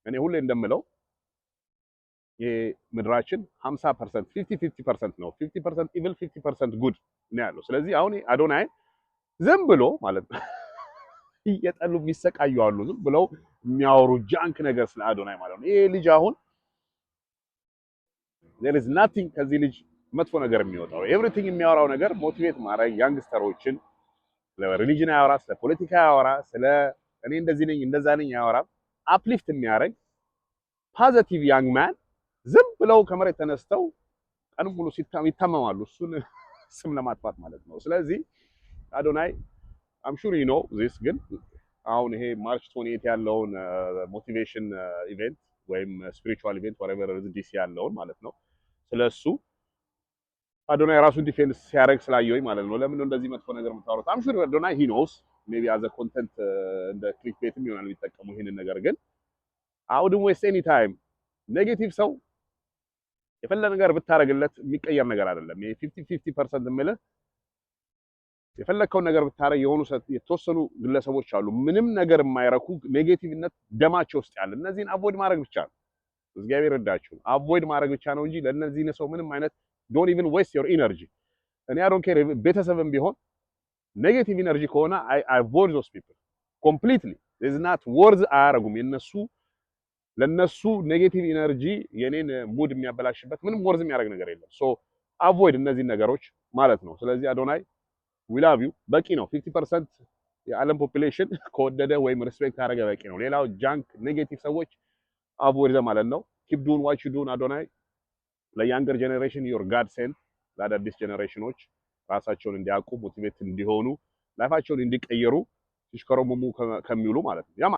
እኔ ሁሌ እንደምለው ይሄ ምድራችን 50% 50 50% ነው። 50% evil፣ 50% good ነው ያለው። ስለዚህ አሁን አዶናይ ዝም ብሎ ማለት ነው እየጠሉ የሚሰቃዩ አሉ። ዝም ብለው የሚያወሩ junk ነገር ስለ አዶናይ ማለት ነው። ይሄ ልጅ አሁን there is nothing ከዚህ ልጅ መጥፎ ነገር የሚወጣው። Everything የሚያወራው ነገር motivate ማድረግ youngster ኦችን፣ ስለ religion አያወራ፣ ስለ ፖለቲካ አያወራ፣ ስለ እኔ እንደዚህ ነኝ እንደዛ ነኝ አያወራ። Uplift የሚያደርግ positive young man ዝም ብለው ከመሬት ተነስተው ቀን ሙሉ ይታመማሉ፣ እሱን ስም ለማጥፋት ማለት ነው። ስለዚህ አዶናይ፣ I'm sure you know this፣ ግን አሁን ይሄ March 28 ያለውን motivation event ወይም spiritual event, whatever፣ ዲሲ ያለውን ማለት ነው፣ ስለሱ አዶናይ ራሱን defense ሲያደርግ ስላየሁኝ ማለት ነው። ለምን ነው እንደዚህ መጥፎ ነገር የምታወሩት? I'm sure አዶናይ, he knows, maybe as a content እንደ clickbait ም ይሆናል የሚጠቀሙ ይሄንን ነገር፣ ግን I wouldn't waste any time። Negative ሰው የፈለገ ነገር ብታደርግለት የሚቀየር ነገር አይደለም። ይሄ 50 50% የምልህ የፈለግከውን ነገር ብታደርግ የሆኑ የተወሰኑ ግለሰቦች አሉ ምንም ነገር የማይረኩ፣ negative ነት ደማቸው ውስጥ ያለ። እነዚህን avoid ማድረግ ብቻ ነው። እግዚአብሔር ይርዳችሁ። Avoid ማድረግ ብቻ ነው እንጂ ለእነዚህ ሰው ምንም አይነት don't even waste your energy። እኔ I don't care፣ ቤተሰብም ቢሆን negative energy ከሆነ I avoid those people completely። Is not worth አያረጉም። የነሱ ለነሱ negative energy የኔን mood የሚያበላሽበት ምንም worth የሚያደርግ ነገር የለም። So avoid እነዚህን ነገሮች ማለት ነው። ስለዚህ አዶናይ፣ we love you፣ በቂ ነው። 50% የዓለም population ከወደደ ወይም respect ካደረገ በቂ ነው። ሌላው junk negative ሰዎች avoid ማለት ነው። Keep doing what you doing፣ አዶናይ። ለ younger generation you're God sent። ለአዳዲስ ጀኔሬሽኖች ራሳቸውን እንዲያውቁ፣ motivate እንዲሆኑ፣ life ኣቸውን እንዲቀይሩ ሲሽከረመሙ ከሚውሉ ማለት ነው።